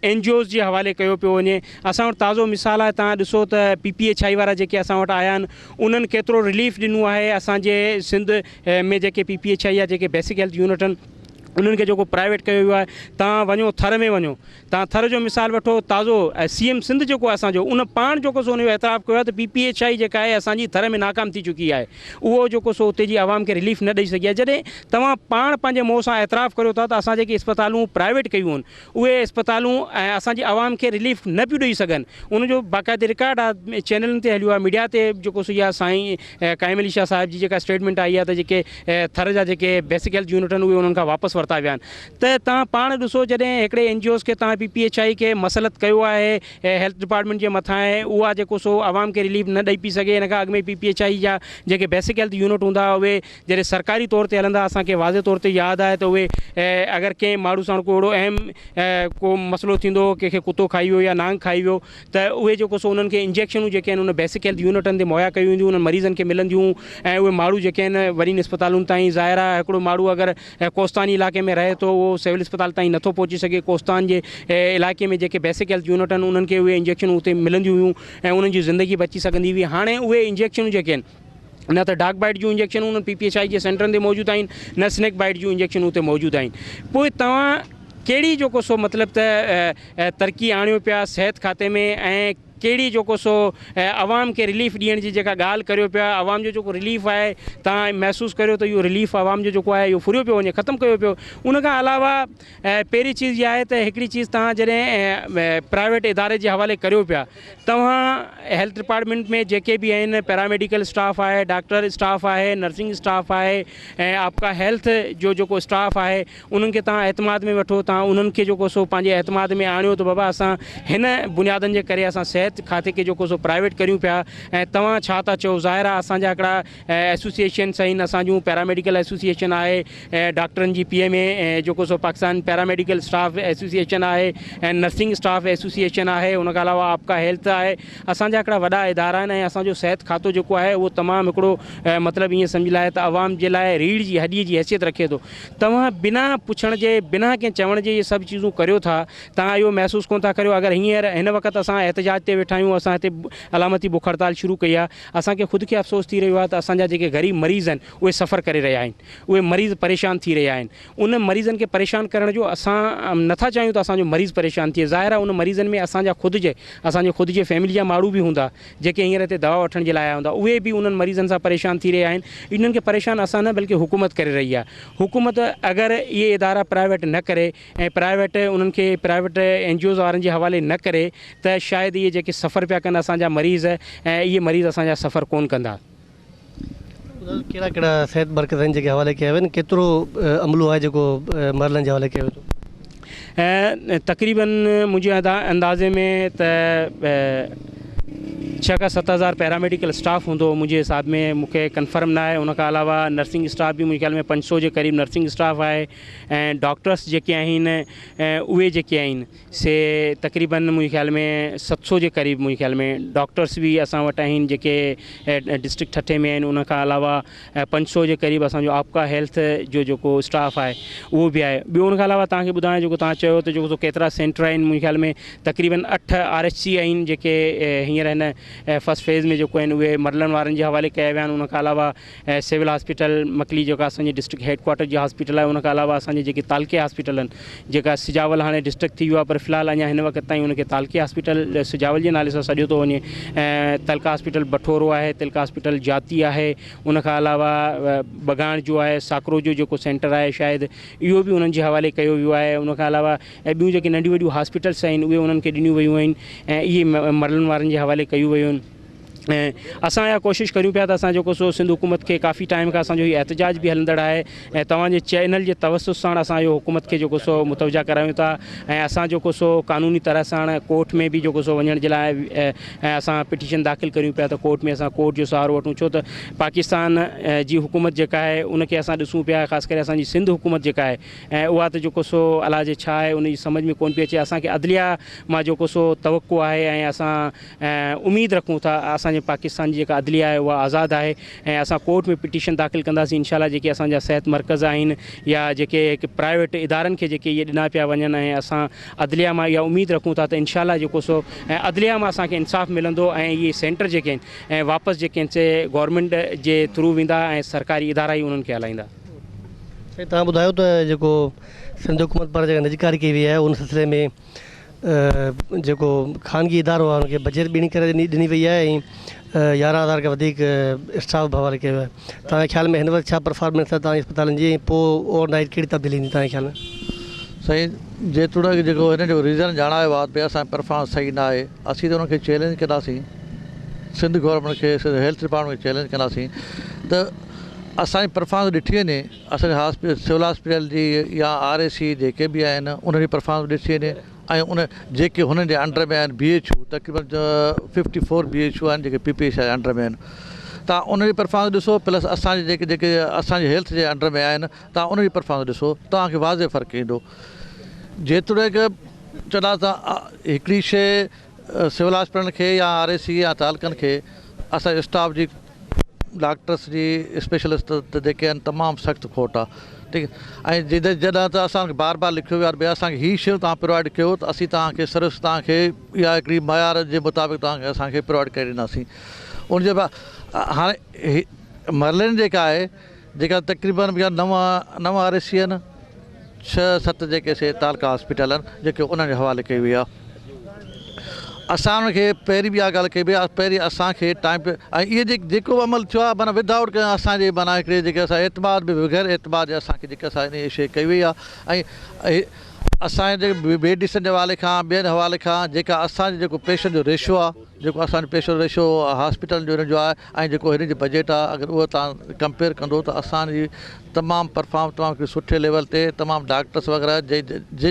اين جي اوز جي حوالي ڪيو پيو وڃي. اسان وٽ تازو مثال آهي توهان ڏسو ته پي پي ايڇ I وارا جيڪي اسان وٽ آيا آهن انهن ڪيترو رليف ڏنو آهي اسان جي سنڌ ۾ جيڪي پي پي ايڇ I يا جيڪي بيسڪ هيلٿ يونٽ آهن انهن کي جيڪو پرائيويٽ ڪيو ويو آهي توهان وڃو ٿر ۾ وڃو توهان ٿر جو مثال وٺو تازو سي ايم سنڌ جيڪو آهي اسان جو ان پاڻ جيڪو سو ان جو اعتراف ڪيو آهي ته پي پي ايڇ I جيڪا آهي اسان جي ٿر ۾ ناڪام ٿي چڪي آهي اهو جيڪو سو اتي جي عوام کي رليف نه ڏئي سگهي آهي جڏهن توهان پاڻ پنهنجي منهن سان اعتراف ڪريو ٿا ته اسان جيڪي اسپتالون پرائيويٽ ڪيون آهن اهي اسپتالون ۽ اسان جي عوام کي رليف نه پيون ڏئي سگهن ان جو باقاعدي رڪارڊ آهي چينلن تي هليو آهي ميڊيا تي جيڪو سو اها سائين قائم علي شاهه صاحب جي جيڪا اسٽيٽمينٽ آئي آهي ته جيڪي ٿر جا جيڪي بيسڪ هيلٿ يونٽ آهن اهي انهن کان واپس ورتا ويا آهن ته توهان پاڻ ڏسو جڏهن هڪڙي اين جي اوز کي توهان پي پي ايڇ I کي مسلط ڪيو آهي هيلٿ ڊپارٽمينٽ جي مٿان آهي اها جيڪو سو عوام کي رليف نه ڏئي پئي سگهي ان کان اڳ ۾ پي پي ايڇ I جا جيڪي بيسڪ هيلٿ يونٽ هوندا هئا اهي جڏهن سرڪاري طور تي هلندا اسان کي واضح طور تي ياد آهي ته اهي اگر ڪنهن ماڻهو سان ڪو اهڙو اهم ڪو مسئلو ٿيندو هو ڪنهن کي ڪتو کائي ويو يا نانگ کائي ويو ته اهي جيڪو سو انهن کي انجيڪشنون جيڪي آهن ان بيسڪ هيلٿ يونٽن تي مهيا ڪيون وينديون انهن مريضن کي ملنديون ۽ اهي ماڻهو جيڪي آهن وڏين اسپتالن تائين ظاهر آهي هڪڙو ماڻهو اگر ڪوستاني علائقي ۾ رهي ٿو اهو سول اسپتال تائين نٿو پهچي سگهي ڪوستان جي علائقي ۾ جيڪي بيسڪ هيلٿ يونٽ آهن انهن کي اهي انجيڪشنون اتي ملنديون هيون ۽ انهن جي زندگي بچي سگهندي هئي هاڻي اهي انجيڪشنون جيڪي آهن نه ته ڊاڪ بائيٽ جون انجيڪشنون انهن پي پي ايڇ I جي سينٽرن تي موجود آهن نه سنيڪ بائيٽ جون انجيڪشنون اتي موجود آهن پوء توهان ڪهڙي جيڪو سو مطلب ته ترقي آڻيو پيا صحت کاتي ۾ ۽ ڪهڙي جيڪو سو عوام کي رليف ڏيڻ جي جيڪا ڳالهه ڪريو پيا عوام جو جيڪو رليف آهي توهان محسوس ڪريو ته اهو رليف عوام جو جيڪو آهي اهو ڦريو پيو وڃي ختم ڪيو پيو ان کان علاوه پهرين چيز اها آهي ته هڪڙي چيز توهان جڏهن پرائيويٽ اداري جي حوالي ڪريو پيا توهان هيلٿ ڊپارٽمينٽ ۾ جيڪي به آهن پيراميڊيڪل اسٽاف آهي ڊاڪٽر اسٽاف آهي نرسنگ اسٽاف آهي ۽ آپ ڪا هيلٿ جو جيڪو اسٽاف آهي انهن کي توهان اعتماد ۾ وٺو توهان انهن کي جيڪو سو پنهنجي اعتماد ۾ آڻيو ته بابا اسان هن بنيادن جي ڪري اسان صحت کاتي کي جيڪو سو پرائيويٽ ڪريون پيا ۽ توهان ڇا ٿا چئو ظاهر آهي اسان جا هڪڙا ايسوسيئيشنس آهن اسان جون پيراميڊيڪل ايسوسيئيشن آهي ڊاڪٽرن جي پي ايم اي جيڪو سو پاڪستان پيراميڊيڪل اسٽاف ايسوسيئيشن آهي ۽ نرسنگ اسٽاف ايسوسيئيشن آهي ان کان علاوه آپ ڪا هيلٿ آهي اسان جا هڪڙا وڏا ادارا آهن ۽ اسان جو صحت کاتو جيڪو آهي اهو تمام هڪڙو مطلب ائين سمجھ لاء ته عوام جي لاء ريڙھ جي هڏي جي حيثيت رکي ٿو توهان بنا پڇڻ جي بنا ڪنهن چوڻ جي اهي سڀ چيزون ڪريو ٿا توهان اهو محسوس ڪونه ٿا ڪريو اگر هينئر هن وقت اسان احتجاج تي ويٺا آهيون اسان هتي علامتي بک هڙتال شروع ڪئي آهي اسان کي خود کي افسوس ٿي رهيو آهي ته اسان جا جيڪي غريب مريض آهن اهي سفر ڪري رهيا آهن اهي مريض پريشان ٿي رهيا آهن ان مريضن کي پريشان ڪرڻ جو اسان نٿا چاهيون ته اسان جو مريض پريشان ٿئي ظاهر آهي ان مريضن ۾ اسان جا خود جي اسان جي خود جي فيملي جا ماڻهو به هوندا جيڪي هينئر هتي دوا وٺڻ جي لاء آيا هوندا اهي به انهن مريضن سان پريشان ٿي رهيا آهن انهن کي پريشان اسان نه بلڪه حڪومت ڪري رهي آهي حڪومت اگر اهي ادارا پرائيويٽ نه ڪري ۽ پرائيويٽ انهن کي پرائيويٽ اين جي اوز وارن جي حوالي نه ڪري ته شايد اهي جيڪي سفر پيا ڪن اسان جا مريض ۽ اهي مريض اسان جا سفر ڪون ڪندا. ٻڌايو ڪهڙا ڪهڙا صحت مرڪز آهن جيڪي حوالي ڪيا ويا آهن ڪيترو عملو آهي جيڪو مرلن جي حوالي ڪيو ويو. تقريبن منهنجي اندازي ۾ ته ڇهه کان 7000 پيراميڊيڪل اسٽاف هوندو منهنجي حساب ۾ مون کي ڪنفرم نه آهي ان کان علاوه نرسنگ اسٽاف به منهنجي خيال ۾ 500 جي قريب نرسنگ اسٽاف آهي ۽ ڊاڪٽرس جيڪي آهن اهي جيڪي آهن سي تقريبن منهنجي خيال ۾ 700 جي قريب منهنجي خيال ۾ ڊاڪٽرس به اسان وٽ آهن جيڪي ڊسٽرڪٽ ٺٽي ۾ آهن ان کان علاوه 500 جي قريب اسان جو آپڪا هيلٿ جو جيڪو اسٽاف آهي اهو به آهي ٻيو ان کان علاوه توهان کي ٻڌايان جيڪو توهان چيو ته جيڪو ڪيترا سينٽر آهن منهنجي خيال ۾ تقريبن 8 آر ايڇ سي آهن جيڪي هينئر هن فرسٽ فيز ۾ جيڪو آهن اهي مرلن وارن جي حوالي ڪيا ويا آهن ان کان علاوه ۽ سول هاسپيٽل مڪلي جيڪا اسان جي ڊسٽرڪٽ هيڊ ڪوارٽر جي هاسپيٽل آهي ان کان علاوه اسان جي جيڪي تعلقي هاسپيٽل آهن جيڪا سجاول هاڻي ڊسٽرڪٽ ٿي ويو آهي پر في الحال اڃا هن وقت تائين ان کي تعلقي هاسپيٽل سجاول جي نالي سان سڏيو ٿو وڃي ۽ تعلقه هاسپيٽل بٺورو آهي تعلقه هاسپيٽل جاتي آهي ان کان علاوه بگاڻ جو آهي ساڪرو جو جيڪو سينٽر آهي شايد اهو به انهن جي حوالي ڪيو ويو آهي ان کان علاوه ۽ ٻيون جيڪي ننڍيون وڏيون هاسپيٽلس آهن اهي انهن کي ڏنيون ويون آهن ۽ اهي مرلن وارن جي حوالي ڪيون ويون آهن ۽ اسان اها ڪوشش ڪريون پيا ته اسان جيڪو سو سنڌ حڪومت کي ڪافي ٽائيم کان اسان جو هي احتجاج به هلندڙ آهي ۽ توهان جي چينل جي توسط ساڻ اسان اهو حڪومت کي جيڪو سو متوجه ڪرايون ٿا ۽ اسان جيڪو سو قانوني طرح ساڻ ڪورٽ ۾ به جيڪو سو وڃڻ جي لاء ۽ اسان پٽيشن داخل ڪريون پيا ته ڪورٽ ۾ اسان ڪورٽ جو سهارو وٺون ڇو ته پاڪستان جي حڪومت جيڪا آهي ان کي اسان ڏسون پيا خاص ڪري اسان جي سنڌ حڪومت جيڪا آهي ۽ اها ته جيڪو سو الاء جي ڇا آهي ان جي سمجهه ۾ ڪون پئي اچي اسان کي عدليه مان جيڪو سو توقع آهي ۽ اسان ۽ اميد رکون ٿا اسان جي پاڪستان جي جيڪا عدليه آهي اها آزاد آهي ۽ اسان ڪورٽ ۾ پٽيشن داخل ڪنداسين انشاء الله جيڪي اسان جا صحت مرڪز آهن يا جيڪي هڪ پرائيويٽ ادارن کي جيڪي اهي ڏنا پيا وڃن ۽ اسان عدليه مان اها اميد رکون ٿا ته انشاء الله جيڪو سو ۽ عدليه مان اسان کي انصاف ملندو ۽ اهي سينٽر جيڪي آهن ۽ واپس جيڪي آهن سي گورنمينٽ جي ٿرو ويندا ۽ سرڪاري ادارا ئي انهن کي هلائيندا. سائين توهان ٻڌايو ته جيڪو سنڌ حڪومت پاران جيڪا نجڪاري ڪئي وئي آهي ان سلسلي ۾ جيڪو خانگي ادارو آهي ان کي بجيٽ ٻيڻي ڪري ڏني وئي آهي ۽ 11,000 کان وڌيڪ اسٽاف به حوالي ڪيو ويو آهي توهان جي خيال ۾ هن وقت ڇا پرفارمنس آهي توهان جي اسپتالن جي ۽ پوء اوور نائيٽ ڪهڙي تبديلي ايندي توهان جي خيال ۾؟ سائين جيتوڻيڪ جيڪو هن جو ريزن ڄاڻايو آهي ته اسان جي پرفارمنس صحيح نه آهي اسين ته ان کي چئلينج ڪنداسين سنڌ گورنمينٽ کي سنڌ هيلٿ ڊپارٽمينٽ کي چئلينج ڪنداسين ته اسان جي پرفارمنس ڏٺي وڃي اسان جي هاسپيٽل سول هاسپيٽل جي يا آر اي سي جيڪي به آهن انهن جي پرفارمنس ڏسي وڃي ۽ ان جيڪي هنن جي انڊر ۾ آهن بي ايڇ يو تقريبن fifty four B H U آهن جيڪي پي پي ايڇ جي انڊر ۾ آهن تان انهن جي پرفارمنس ڏسو پلس اسان جي جيڪي جيڪي اسان جي هيلٿ جي انڊر ۾ آهن تان انهن جي پرفارمنس ڏسو توهان کي واضح فرق ايندو جيتوڻيڪ چوندا ته هڪڙي شي سول هاسپيٽلن کي يا آر اي سي يا تعلقن کي اسان جي اسٽاف جي ڊاڪٽرس جي اسپيشلسٽ ته جيڪي آهن تمام سخت کوٽ آهي ٺيڪ ۽ جڏهن ته اسان کي بار بار لکيو ويو آهي ڀئي اسان کي هي شيون توهان پرووائڊ ڪيو ته اسين توهان کي سروس توهان کي اها هڪڙي معيار جي مطابق توهان کي اسان کي پرووائڊ ڪري ڏينداسين ان جي بعد هاڻي هي مرلين جيڪا آهي جيڪا تقريبن نو آر اي سي آهن ڇهه ست جيڪي سي تعلقه هاسپيٽل آهن جيڪي انهن جي حوالي ڪئي وئي آهي اسان انهن کي پهرين به اها ڳالهه ڪئي وئي آهي پهرين اسان کي ٽائيم ۽ اهي جيڪو جيڪو به عمل ٿيو آهي معنيٰ ود آئوٽ ڪنهن اسان جي معنيٰ هڪڙي جيڪي اسان اعتماد به بغير اعتماد جي اسان کي جيڪي اسان انهي شيء ڪئي وئي آهي ۽ اسان جي ميڊيسن جي حوالي کان ٻين حوالي کان جيڪا اسان جو جيڪو پيشنٽ جو ريشو آهي جيڪو اسان جو پيشنٽ ريشو هاسپيٽل جو هن جو آهي ۽ جيڪو هن جي بجيٽ آهي اگر اهو توهان ڪمپيئر ڪندو ته اسان جي تمام پرفارم تمام هڪڙي سٺي ليول تي تمام ڊاڪٽرس وغيره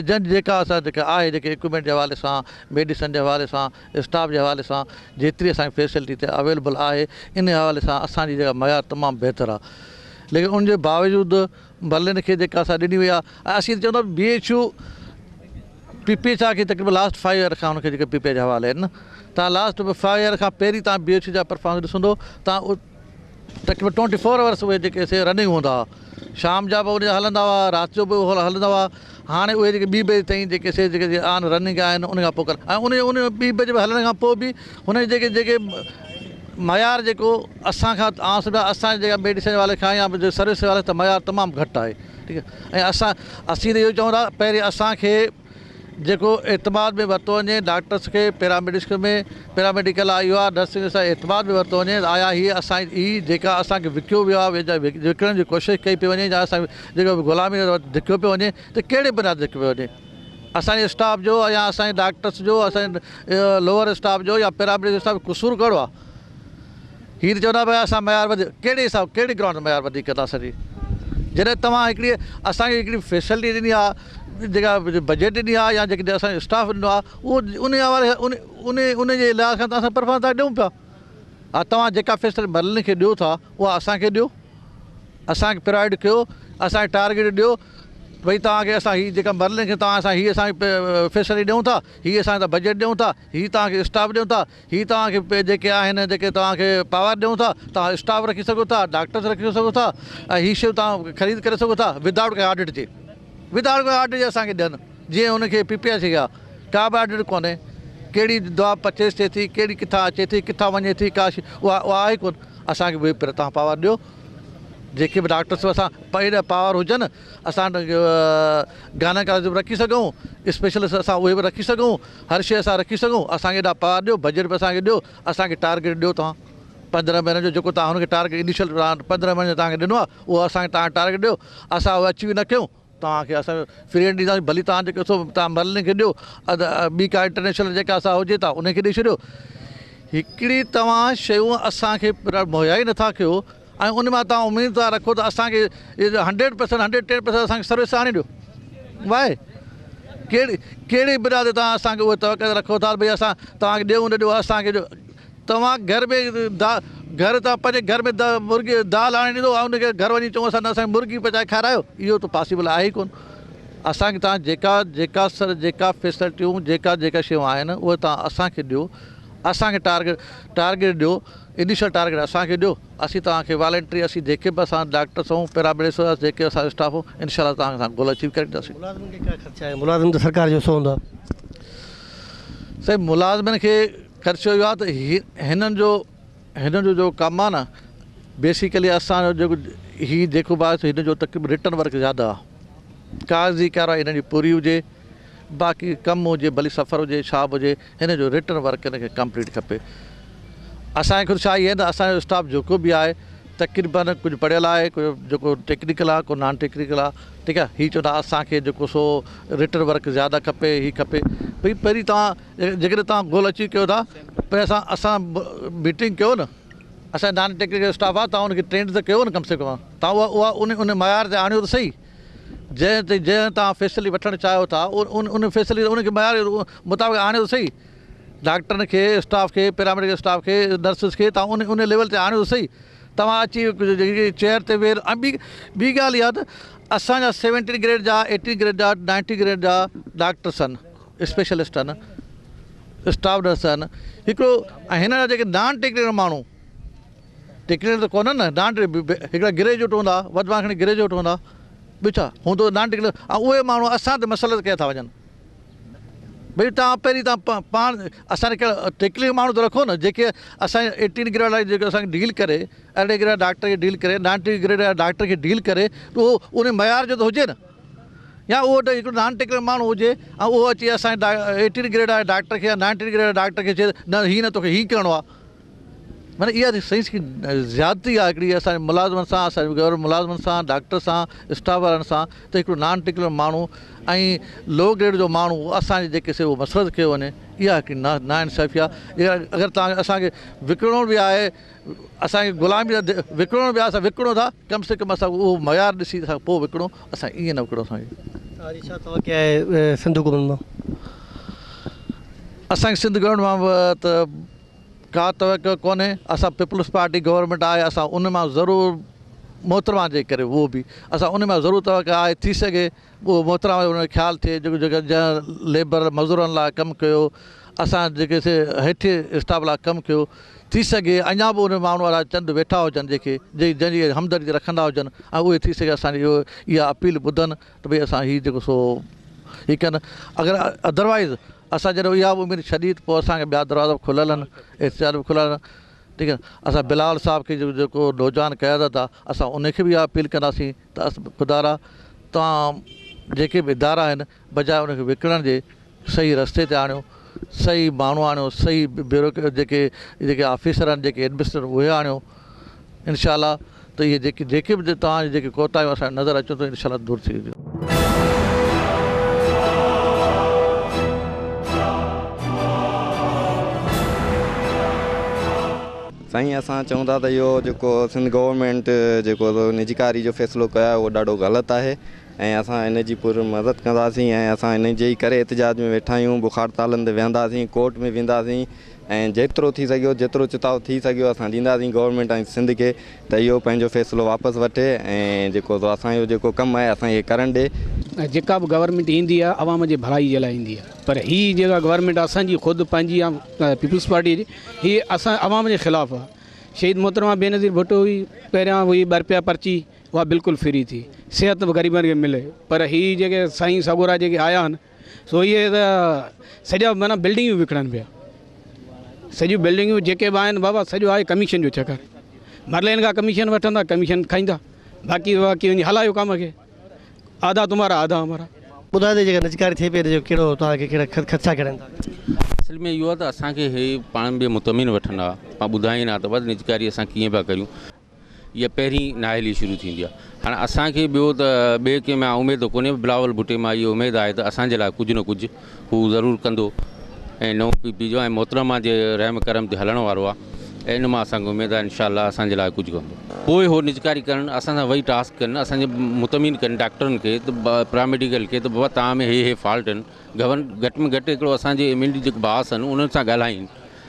جن جيڪا اسان جيڪا آهي جيڪي اڪوپمينٽ جي حوالي سان ميڊيسن جي حوالي سان اسٽاف جي حوالي سان جيتري اسان کي فيسلٽي هتي اويلبل آهي ان حوالي سان اسان جي جيڪا معيار تمام بهتر آهي ليڪن ان جي باوجود برلن کي جيڪا اسان ڏني وئي آهي ۽ اسين چونداسين B H U P P H I کي تقريبن لاسٽ فائيو ايئر کان ان کي جيڪي پي پي ايڇ جي حوالي آهن تان لاسٽ فائيو ايئر کان پهرين تان بي ايڇ يو جا پرفارمنس ڏسندو تان تقريبن ٽوئنٽي فور آورس اهي جيڪي سي رننگ هوندا هئا شام جا به ان جا هلندا هئا رات جو به اهي هلندا هئا هاڻي اهي جيڪي ٻي بجي تائين جيڪي سي جيڪي آن رننگ آهن ان کان پوء ڪن ۽ ان ان ٻي بجي به هلڻ کان پوء به هن جي جيڪي جيڪي معيار جيڪو اسان کان آئون سمجهان اسان جي جيڪا ميڊيسن والي کان يا سروس والي ته معيار تمام گهٽ آهي ٺيڪ آهي ۽ اسان اسين ته اهو چئون ٿا پهرين اسان کي جيڪو اعتماد ۾ ورتو وڃي ڊاڪٽرس کي پيراميڊڪس ۾ پيراميڊيڪل آ اهو آ نرسنگ سان اعتماد ۾ ورتو وڃي ته آيا هي اسان هي جيڪا اسان کي وڪيو ويو آ وڪڻڻ جي ڪوشش ڪئي پئي وڃي يا اسان جيڪو غلامي ڌڪيو پيو وڃي ته ڪهڙي بنياد تي ڌڪيو پيو وڃي اسان جي اسٽاف جو يا اسان جي ڊاڪٽرس جو اسان جي لوئر اسٽاف جو يا پيراميڊيڪل اسٽاف جو قصور ڪهڙو آ هي ته چوندا پيا اسان معيار وڌيڪ ڪهڙي حساب ڪهڙي گرائونڊ تي معيار وڌيڪ ڪندا سڄي جڏهن توهان هڪڙي اسان کي هڪڙي فيسلٽي ڏني آ جيڪا بجيٽ ڏني آ يا جيڪي اسان کي اسٽاف ڏنو آ اهو ان حوالي ان ان ان جي لحاظ کان ته اسان پرفارمنس تان ڏيون پيا ها توهان جيڪا فيسلٽي مرلن کي ڏيو ٿا اها اسان کي ڏيو اسان کي پرووائڊ ڪيو اسان کي ٽارگيٽ ڏيو ڀئي توهان کي اسان هي جيڪا مرلن کي توهان اسان هي اسان کي فيسلٽي ڏيون ٿا هي اسان کي بجيٽ ڏيون ٿا هي توهان کي اسٽاف ڏيون ٿا هي توهان کي جيڪي آهن جيڪي توهان کي پاور ڏيون ٿا توهان اسٽاف رکي سگهو ٿا ڊاڪٽرس رکي سگهو ٿا ۽ هي شيون توهان خريد ڪري سگهو ٿا ود آئوٽ ڪنهن آڊٽ جي ود آئوٽ ڪنهن آڊٽ جي اسان کي ڏين جيئن هن کي پي پي ايس کي آ ڪا به آڊٽ ڪونهي ڪهڙي دوا پرچيز ٿئي ٿي ڪهڙي ڪٿان اچي ٿي ڪٿان وڃي ٿي ڪا شي اها اها آهي ڪونه اسان کي به توهان پاور ڏيو جيڪي به ڊاڪٽرس اسان ايڏا پاور هجن اسان گائناڪالاجي به رکي سگهون اسپيشلسٽ اسان اهي به رکي سگهون هر شيء اسان رکي سگهون، اسان کي ايڏا پاور ڏيو، بجيٽ به اسان کي ڏيو، اسان کي ٽارگيٽ ڏيو توهان 15 مهينن جو جيڪو توهان هن کي ٽارگيٽ انيشل 15 مهينن جو توهان کي ڏنو آهي اهو اسان کي توهان ٽارگيٽ ڏيو، اسان اهو اچيو نه ڪيون، توهان کي اسان فري هينڊ ڏينداسين ڀلي توهان جيڪو سو توهان مرلين کي ڏيو ٻي ڪا انٽرنيشنل جيڪا اسان هجي توهان ان کي ڏئي ڇڏيو، هڪڙي توهان شيون اسان کي مهيا ئي نٿا ڪيو ۽ ان مان توهان اميد ٿا رکو ته اسان کي hundred percent hundred ten percent اسان کي سروس آڻي ڏيو وائي ڪهڙي ڪهڙي بنياد تي توهان اسان کي اهي توقع رکو ٿا ڀئي اسان توهان کي ڏيون نه ڏيون اسان کي توهان گهر ۾ دا گهر توهان پنهنجي گهر ۾ مرغي دال آڻي ڏيندو ۽ ان کي گهر وڃي چئون اسان اسان کي مرغي پچائي کارايو اهو ته پاسيبل آهي ئي ڪونه اسان کي توهان جيڪا جيڪا سر جيڪا فيسلٽيون جيڪا جيڪا شيون آهن اهي توهان اسان کي ڏيو اسان کي ٽارگيٽ ٽارگيٽ ڏيو انيشل ٽارگيٽ اسان کي ڏيو اسين توهان کي والنٽري اسين جيڪي به اسان ڊاڪٽرس آهيون پيرا ميڊيسن جيڪي اسان اسٽاف آهيون انشاء الله توهان سان گول اچيو ڪري ڏينداسين. ملازمن کي ڪهڙا خدشا آهن ملازم ته سرڪار جو حصو هوندا. سائين ملازمن کي خدشو اهو آهي ته هنن جو هنن جو جيڪو ڪم آهي نه بيسيڪلي اسان جو جيڪو هي جيڪو به آهي سو هن جو تقريبن رٽن ورڪ زياده آهي. ڪاغذي ڪارروائي هن جي پوري هجي، باقي ڪم هجي ڀلي سفر هجي ڇا به هجي هن جو رٽن ورڪ هن کي ڪمپليٽ کپي. اسان کي خدشا اهي آهن ته اسان جو اسٽاف جيڪو به آهي تقريبن ڪجهه پڙهيل آهي ڪجهه جيڪو ٽيڪنيڪل آهي ڪو نان ٽيڪنيڪل آهي ٺيڪ آهي هي چوندا اسان کي جيڪو سو رٽن ورڪ زياده کپي هي کپي ڀئي پهرين توهان جيڪڏهن توهان گول اچيو ڪيو ٿا پهرين اسان اسان ميٽنگ ڪيو نه اسان نان ٽيڪنيڪل اسٽاف آهي توهان ان کي ٽرينڊ ته ڪيو نه ڪم سي ڪم توهان اها اها ان ان معيار تي آڻيو ته سهي جنهن تي جنهن توهان فيصلي وٺڻ چاهيو ٿا ان ان فيصلي ان کي معيار مطابق آڻيو ته سهي ڊاڪٽرن کي اسٽاف کي پيراميڊيڪل اسٽاف کي نرسز کي توهان ان ان ليول تي آڻيو ته سهي توهان اچي چيئر تي وير ۽ ٻي ٻي ڳالهه اها ته اسان جا سيونٽين گريڊ جا ايٽين گريڊ جا نائنٽين گريڊ جا ڊاڪٽرس آهن اسپيشلسٽ آهن اسٽاف نرس آهن هڪڙو ۽ هن جا جيڪي نان ٽيڪنيڪل ماڻهو ٽيڪنيڪل ته ڪونهن نه نان هڪڙا گريجوئيٽ هوندا وڌ مان کڻي گريجوئيٽ هوندا ٻيو ڇا هوندو نان ٽيڪنيڪل ۽ اهي ماڻهو اسان تي مسلط ڪيا ٿا وڃن ڀئي تان پهرين تان پاڻ اسان کي ٽيڪنيڪل ماڻهو ته رکو نه جيڪي اسان ايٽين گريڊ وارا جيڪي اسان کي ڊيل ڪري ارڙهين گريڊ ڊاڪٽر کي ڊيل ڪري نائنٽين گريڊ وارا ڊاڪٽر کي ڊيل ڪري ته اهو ان معيار جو ته هجي نه يا اهو ته هڪڙو نان ٽيڪنيڪل ماڻهو هجي ۽ اهو اچي اسان جي ايٽين گريڊ واري ڊاڪٽر کي يا نائنٽين گريڊ واري ڊاڪٽر کي چئي نه هي نه توکي هي ڪرڻو آهي معنيٰ اها سائين زيادتي آهي هڪڙي اسان جي ملازمن سان اسان جي گورنمينٽ ملازمن سان ڊاڪٽر سان اسٽاف وارن سان ته هڪڙو نان ٽيڪنيڪل ماڻهو ۽ لو گريڊ جو ماڻهو اسان جي جيڪي سي اهو مسلط ڪيو وڃي اها هڪڙي نا انصافي آهي اگر توهان اسان کي وڪڻڻو به آهي اسان کي غلامي وڪڻڻو به آهي اسان وڪڻو ٿا ڪم سي ڪم اسان اهو معيار ڏسي اسان پوء وڪڻو اسان ائين نه وڪڻو اسان کي. توهان جي ڇا توقع آهي سنڌ حڪومت مان؟ اسان کي سنڌ گورنمينٽ مان ته ڪا توقع ڪونهي اسان پيپلز پارٽي گورنمينٽ آهي اسان ان مان ضرور محترمه جي ڪري اهو به اسان ان مان ضرور توقع آهي ٿي سگهي اهو محترمه جو ان کي خيال ٿئي جيڪو جيڪا جنهن ليبر مزورن لاء ڪم ڪيو اسان جيڪي سي هيٺين اسٽاف لاء ڪم ڪيو ٿي سگهي اڃا به ان ماڻهو وارا چند ويٺا هجن جيڪي جي جنهن جي همدردي رکندا هجن ۽ اهي ٿي سگهي اسان جي اهو اها اپيل ٻڌن ته ڀئي اسان هي جيڪو سو هي ڪن اگر ادروائز اسان جڏهن اها به اميد ڇڏي ته پوء اسان کي ٻيا دروازا به کليل آهن احتجاج به کليل آهن ٺيڪ آهي اسان بلاول صاحب کي جيڪو نوجوان قيادت آهي اسان ان کي به اها اپيل ڪنداسين ته خدارا توهان جيڪي به ادارا آهن بجاء ان کي وڪڻڻ جي صحيح رستي تي آڻيو صحيح ماڻهو آڻيو صحيح بيورو جيڪي جيڪي آفيسر آهن جيڪي ايڊمنسٽريٽر اهي آڻيو انشاء الله ته اهي جيڪي جيڪي به توهان جي جيڪي ڪوتاهيون اسان کي نظر اچن ٿيون انشاء الله دور ٿي وينديون. سائين اسان چئون ٿا ته اهو جيڪو سنڌ گورنمينٽ جيڪو نجڪاري جو فيصلو ڪيو آهي اهو ڏاڍو غلط آهي ۽ اسان ان جي پر مدد ڪنداسين ۽ اسان ان جي ئي ڪري احتجاج ۾ ويٺا آهيون بک هڙتالن تي ويهنداسين ڪورٽ ۾ وينداسين ۽ جيترو ٿي سگهيو جيترو چتاء ٿي سگهيو اسان ڏينداسين گورنمينٽ ۽ سنڌ کي ته اهو پنهنجو فيصلو واپس وٺي ۽ جيڪو اسان جو جيڪو ڪم آهي اسان کي ڪرڻ ڏي. جيڪا به گورنمينٽ ايندي آهي عوام جي ڀلائي جي لاء ايندي آهي پر هي جيڪا گورنمينٽ اسان جي خود پنهنجي آهي پيپلز پارٽي جي هي اسان عوام جي خلاف آ شهيد محترمه بينظير ڀٽو هئي پهريان هئي ٻه رپيا پرچي اها بلڪل فري ٿي صحت به غريبن کي ملي پر هي جيڪي سائين سڳورا جيڪي آيا آهن سو اهي ته سڄا معنيٰ بلڊنگيون وڪڻن پيا سڄيون بلڊنگيون جيڪي به آهن بابا سڄو آهي ڪميشن جو چڪر مرلين کان ڪميشن وٺندا ڪميشن کائيندا باقي باقي وڃي هلايو ڪم کي آڌا تمهارا آڌا همارا. ٻڌايو ته جيڪا نجڪاري ٿئي پئي ان جو ڪهڙو توهان کي ڪهڙا خدشا ڪهڙا آهن توهان کي. اصل ۾ اهو آهي ته اسان کي هي پاڻ به مطمئن وٺن ها پاڻ ٻڌائين ها ته بس نجڪاري اسان ڪيئن پيا ڪريون اها پهرين نااهلي شروع ٿيندي آهي هاڻي اسان کي ٻيو ته ٻئي ڪنهن مان اميد ڪونهي بلاول ڀٽي مان اها اميد آهي ته اسان جي لاء ڪجهه نه ڪجهه هو ضرور ڪندو ۽ نئون پي پي جو ۽ محترمه جي رحم ڪرم تي هلڻ وارو آهي ۽ ان مان اسان کي اميد آهي انشاء الله اسان جي لاء ڪجهه ڪندو. پوء هو نجڪاري ڪرن اسان سان ويهي ٽاسڪ ڪن اسان جي مطمئن ڪن ڊاڪٽرن کي ته پراميڊيڪل کي ته بابا توهان ۾ هي هي فالٽ آهن گورن گهٽ ۾ گهٽ هڪڙو اسان جي ايم ايل ڊي جيڪي باس آهن انهن سان ڳالهائين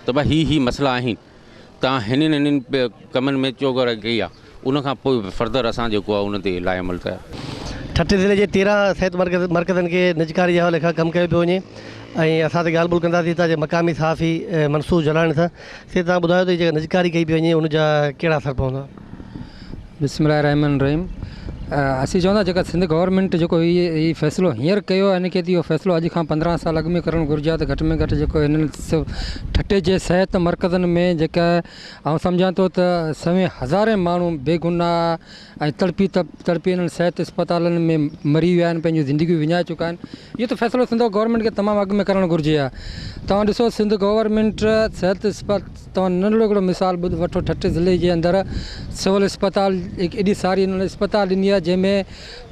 ته بابا هي هي مسئلا آهن توهان هنن هنن ڪمن ۾ چوگرائي ڪئي آهي ان کان پوء فردر اسان جيڪو آهي ان تي لاء عمل ڪيا. ٺٽي ضلعي جي 13 صحت مرڪزن کي نجڪاري جي حوالي کان ڪم ڪيو پيو وڃي ۽ اسان تي ڳالهه ٻولهه ڪنداسين هتان جي مقامي صحافي منصور جلاڻي سان سي توهان ٻڌايو ته هي جيڪا نجڪاري ڪئي پئي وڃي ان جا ڪهڙا اثر پوندا. بسم الله الرحمن الرحيم. اسين چون ٿا جيڪا سنڌ گورنمينٽ جيڪو هي هي فيصلو هينئر ڪيو آهي هن کي ته اهو فيصلو اڄ کان 15 سال اڳ ۾ ڪرڻ گهرجي ها ته گهٽ ۾ گهٽ جيڪو هنن ٺٽي جي صحت مرڪزن ۾ جيڪا آئون سمجهان ٿو ته سوين هزارين ماڻهو بيگناهه ۽ تڙپي تڙپي انهن صحت اسپتالن ۾ مري ويا آهن پنهنجون زندگيون وڃائي چڪا آهن اهو ته فيصلو سنڌ گورنمينٽ کي تمام اڳ ۾ ڪرڻ گهرجي ها توهان ڏسو سنڌ گورنمينٽ صحت توهان ننڍڙو هڪڙو مثال ٻڌ وٺو ٺٽي ضلعي جي اندر سول اسپتال هڪ ايڏي ساري انهن اسپتال ڏني آهي جنهن ۾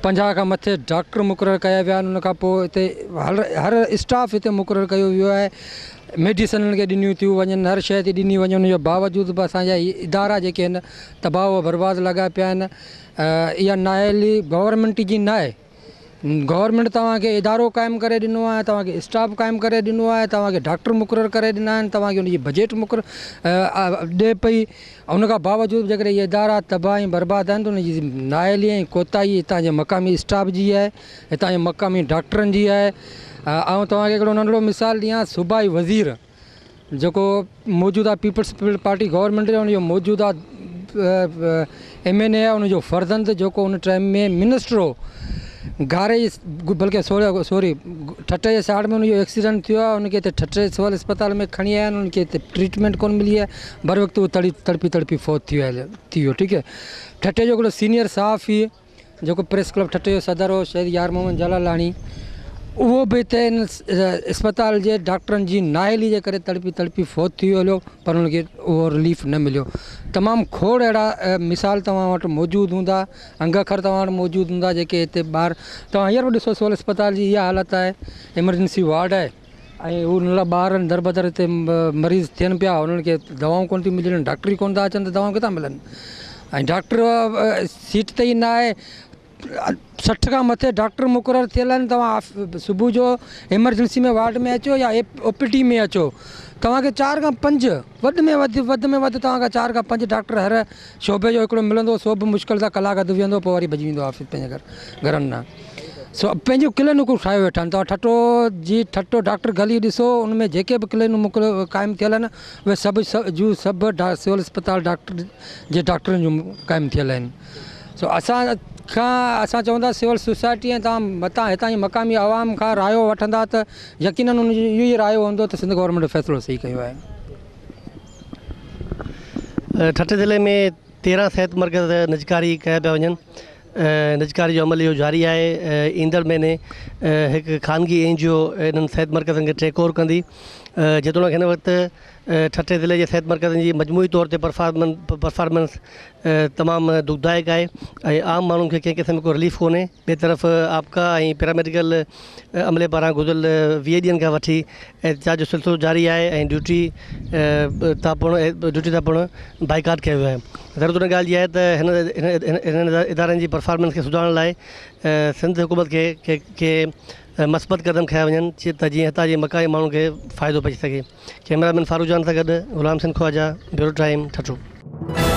50 کان مٿي ڊاڪٽر مقرر ڪيا ويا آهن ان کان پوء هتي هر اسٽاف هتي مقرر ڪيو ويو آهي ميڊيسن انهن کي ڏنيون ٿيون وڃن هر شيء ٿي ڏني وڃي ان جي باوجود به اسان جا هي ادارا جيڪي آهن تباهه و برباد لڳا پيا آهن اها نااهلي گورنمينٽ جي ناهي گورنمينٽ توهان کي ادارو قائم ڪري ڏنو آهي توهان کي اسٽاف قائم ڪري ڏنو آهي توهان کي ڊاڪٽر مقرر ڪري ڏنا آهن توهان کي ان جي بجيٽ مقرر ڏي پئي ان کان باوجود جيڪڏهن اهي ادارا تباهه ۽ برباد آهن ته ان جي نااهلي ۽ ڪوتاهي هتان جي مقامي اسٽاف جي آهي هتان جي مقامي ڊاڪٽرن جي آهي آئون توهان کي هڪڙو ننڍڙو مثال ڏيان صوبائي وزير جيڪو موجوده پيپلز پارٽي گورنمينٽ جو ان جو موجوده ايم اين اي آهي ان جو فرزند جيڪو ان ٽائيم ۾ منسٽر هو گاري بلڪه سوري ٺٽي جي ساڙ ۾ ان جو ايڪسيڊنٽ ٿيو آهي ان کي هتي ٺٽي سول اسپتال ۾ کڻي آيا آهن ان کي هتي ٽريٽمينٽ ڪونه ملي آهي بر وقت هو تڙپي تڙپي فوت ٿي ويو ٿي ويو ٺيڪ آهي ٺٽي جو هڪڙو سينيئر صحافي جيڪو پريس ڪلب ٺٽي جو صدر هو شهيد يار محمد جلالاڻي اهو به هتي ان اسپتال جي ڊاڪٽرن جي نااهلي جي ڪري تڙپي تڙپي فوت ٿي ويو هليو پر ان کي اهو رليف نه مليو تمام کوڙ اهڙا مثال توهان وٽ موجود هوندا انگ اکر توهان وٽ موجود هوندا جيڪي هتي ٻار توهان هينئر به ڏسو سول اسپتال جي اها حالت آهي ايمرجنسي وارڊ آهي ۽ هو ننڍڙا ٻار دربدر هتي مريض ٿين پيا انهن کي دوائون ڪونه ٿيون ملن ڊاڪٽر ئي ڪونه ٿا اچن ته دوائون ڪٿان ملن ۽ ڊاڪٽر سيٽ تي ئي نه آهي 60 کان مٿي ڊاڪٽر مقرر ٿيل آهن توهان صبح جو ايمرجنسي ۾ وارڊ ۾ اچو يا او پي ڊي ۾ اچو توهان کي چار کان پنج وڌ ۾ وڌ وڌ ۾ وڌ توهان کان چار کان پنج ڊاڪٽر هر شعبي جو هڪڙو ملندو سو به مشڪل سان ڪلاڪ اڌ ويهندو پوء وري ڀڄي ويندو آفيس پنهنجي گهر گهرن ڏانهن سو پنهنجون ڪلينڪون ٺاهيو ويٺا آهن توهان ٺٽو جي ٺٽو ڊاڪٽر گلي ڏسو ان ۾ جيڪي به ڪلينڪون قائم ٿيل آهن اهي سڀ جون سڀ سول اسپتال ڊاڪٽر جي ڊاڪٽرن جون قائم ٿيل آهن سو اسان کان اسان چوندا سول سوسائٽي ۽ توهان متان هتان جي مقامي عوام کان رايو وٺندا ته يقينن ان جو اهو ئي رايو هوندو ته سنڌ گورنمينٽ فيصلو صحيح ڪيو آهي. ٺٽي ضلعي ۾ 13 صحت مرڪز نجڪاري ڪيا پيا وڃن نجڪاري جو عمل اهو جاري آهي ايندڙ مهيني هڪ خانگي اين جي او انهن صحت مرڪزن کي ٽيڪ اوور ڪندي جيتوڻيڪ هن وقت ٺٽي ضلعي جي صحت مرڪزن جي مجموعي طور تي پرفارمنس تمام دکدائڪ آهي ۽ عام ماڻهن کي ڪنهن قسم جو ڪو رليف ڪونهي ٻئي طرف آپڪا ۽ پيراميڊيڪل عملي پاران گذريل 20 ڏينهن کان وٺي احتجاج جو سلسلو جاري آهي ۽ ڊيوٽي تان پڻ ڊيوٽي تان پڻ بائيڪاٽ ڪيو ويو آهي. ضرورت ان ڳالهه جي آهي ته هنن ادارن جي پرفارمنس کي سڌارڻ لاء سنڌ حڪومت کي ڪي مثبت قدم کنيا وڃن ته جيئن هتان جي مقامي ماڻهن کي فائدو پهچي سگهي. ڪئميرا مين فاروق جان سان گڏ غلام حسين خواجه، بيورو ٽائيم، ٺٽو.